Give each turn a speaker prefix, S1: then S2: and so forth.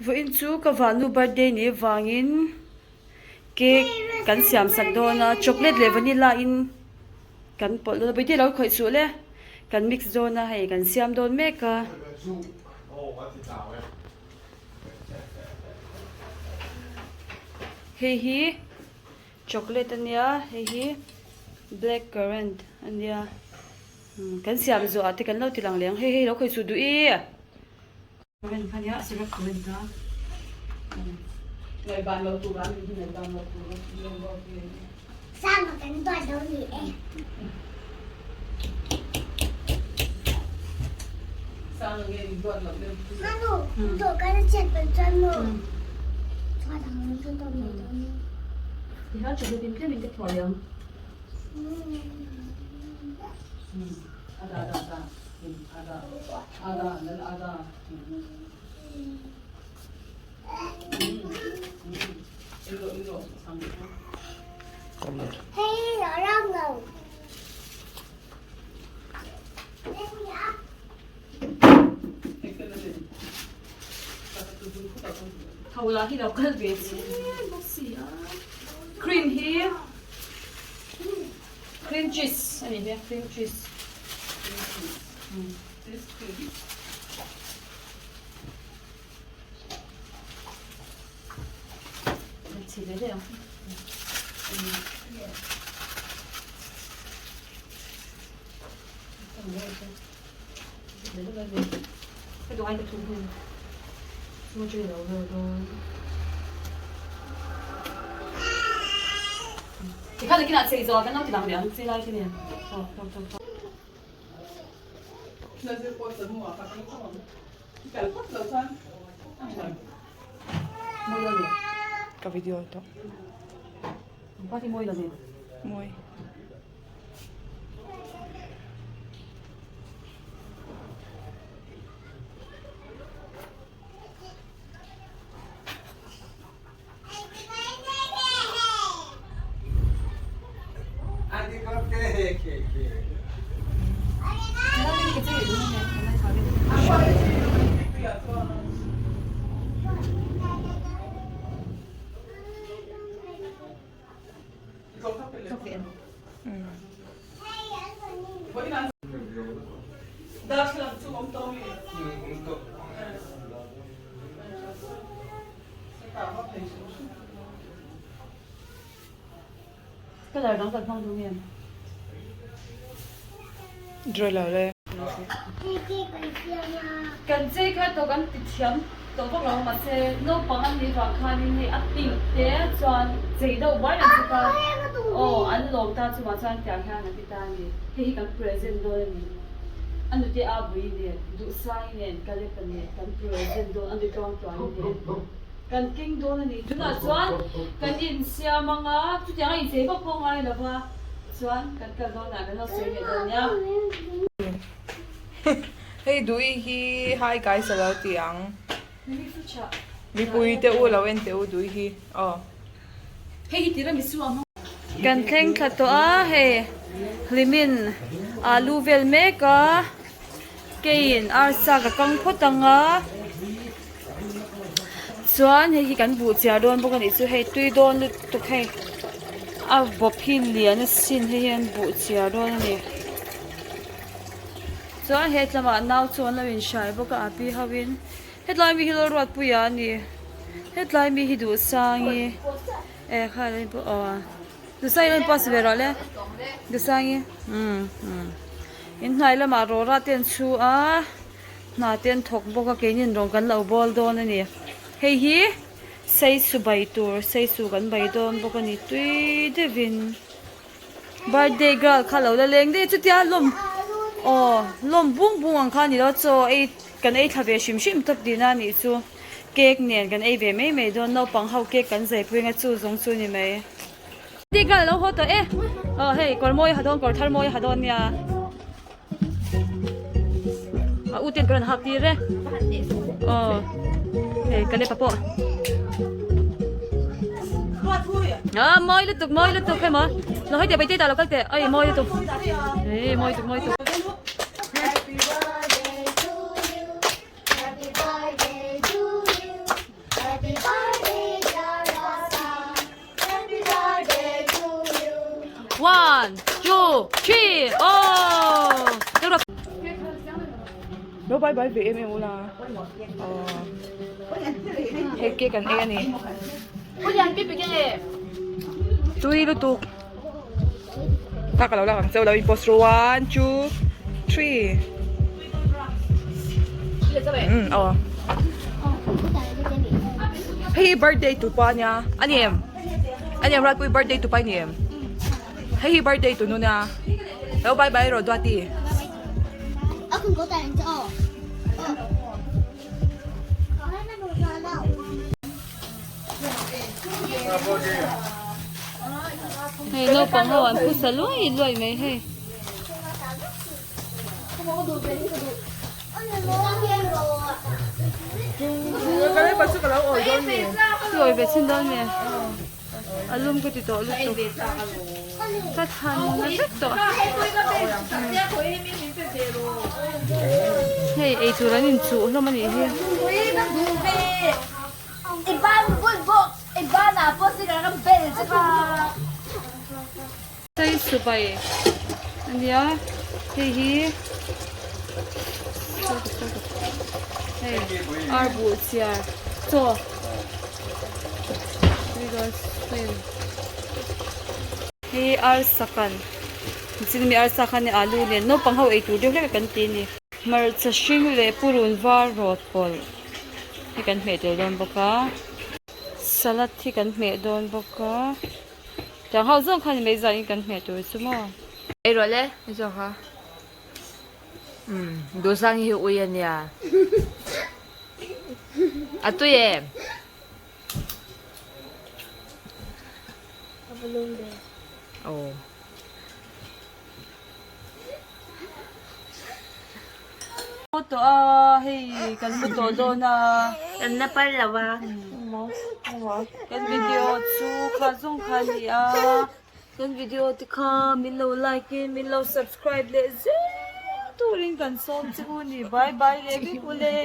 S1: Vawiin chu ka vahnu birthday ni vangin cake kan siam sak dawn a chocolate leh vanilla in kan pawlh dawn a birthday lo khawih suh le kan mix dawn a hei kan siam dawn mek a. Hei hi chocolate a nia hei hi black currant a nia kan siam zawh ah te kan lo ti lang leh ang hei hei lo khawih suh duh i. Tho lah hi lo kal ve chian bawk si a cream hi cream cheese a ni hi cream cheese.
S2: Ka video tawh. Mawi.
S1: Colour dang kan hmang duh nge?
S2: Dry lo le.
S1: Kan chei kha tawh kan ti thiam tawh vak lo mahse naupang an nih vang khanin hei a pink te chuan chei deuh buai ang chu ka aw an lawm ta chungah chuan tiang hian an ti ta a ni. Hei hi kan present dawn a ni. A nute a bui nen Duhsangi nen Kalepa nen kan present dawn a ni tluangtluan nen. Kan keng dawn a ni. Tunah chuan kan insiam ang a, chutiang a inchei vak pawh ngai lo va, chuan kan kal dawnah kan lo sawi leh dawn nia.
S2: Hei Dui hi hi guys a lo ti ang. Mipui te u lo en teh u Dui hi aw.
S1: Hei hi tiramisu a hmang. Kan thleng thla tawh a, hei hlimin alu vel mek a, keiin arsa ka kang phawt ang a, chuan hei hi kan buh chiar dawn bawk a nih chu hei tui dawn lutuk hei a bawp hi lian asin hei hian buh chiar dawn a ni chuan hetlamah nau chu an lo inhrai bawk a a pi ho in. Hetlai mi hi Lalruatpuia a ni. Hetlai mi hi Duhsangi e kha lo in aw Duhsangi lo in pass ve rawh le Duhsangi umm umm inhnuai lamah rawra te an chhu a hna te an thawk bawk a keini rawng kan lo bawl dawn a ni. Hei hi seisu bai tur seisu kan bai dawn bawk a ni tui deuhin. Birthday girl kha lo la leng daih chutia lawm aw lawm bung bung ang kha a ni lo chaw ei kan ei thla ve hrim hrim tawp tihna a nih chu cake nen kan ei ve mai mai dawn naupang ho cake kan zai pui anga chu zawng chu a ni mai. Birthday girl a lo haw tawh e aw hei kawr mawi a ha dawn kawr thar mawi a ha dawn nia a u ten ka rawn hak tir e aw hei ka lepa pawh a mawi lutuk mawi lutuk hei maw lo hei teh bai teh lo kal teh ai mawi lutuk ei mawi lutuk mawi lutuk 3 Aw!
S2: Lo bye bye ve em em ula. Aw. Hei cake an ei a ni. Tui lutuk. Ta ka lo lak ang cheu lo in post ru 1 2 3. Um aw. Hei hi birthday tu pa nia. A ni em? A ni em Ratpui birthday tu pa i ni em? Hei hi birthday tu nu nia. Lo bye bye rawh Duati.
S1: Hei naupang ho an phusa luai luai mai hei. I awi ve chhin dawn nge? A lum ka ti tawh lutuk. Ka than na vek tawh. Hei eitur an inchuh hlawm a nih hi. Hei subai a nia hei hi hei ar buh chiar chaw hei ar sakan chin mi arsa khan alu nen naupang ho eitur deuh hlek kan ti a ni hmarcha hring leh purun var rawt pawlh hi kan hmeh tel dawn bawk a salad hi kan hmeh dawn bawk a. Tiang ho zawng khan mai zah in kan hmeh tur chu maw.
S3: Ei rawh le ni zawk a. Umm Duhsang hi ui a nia. A tui em? Aw.
S1: Mu tawh a hei kan mu tawh dawn a.
S3: Kan la pal lo a.
S1: Kan video chu kha zawng kha a ni a. Kan video te kha min lo like in min lo subscribe leh zel turin kan sawm che u a ni. Bye bye leh vek u le.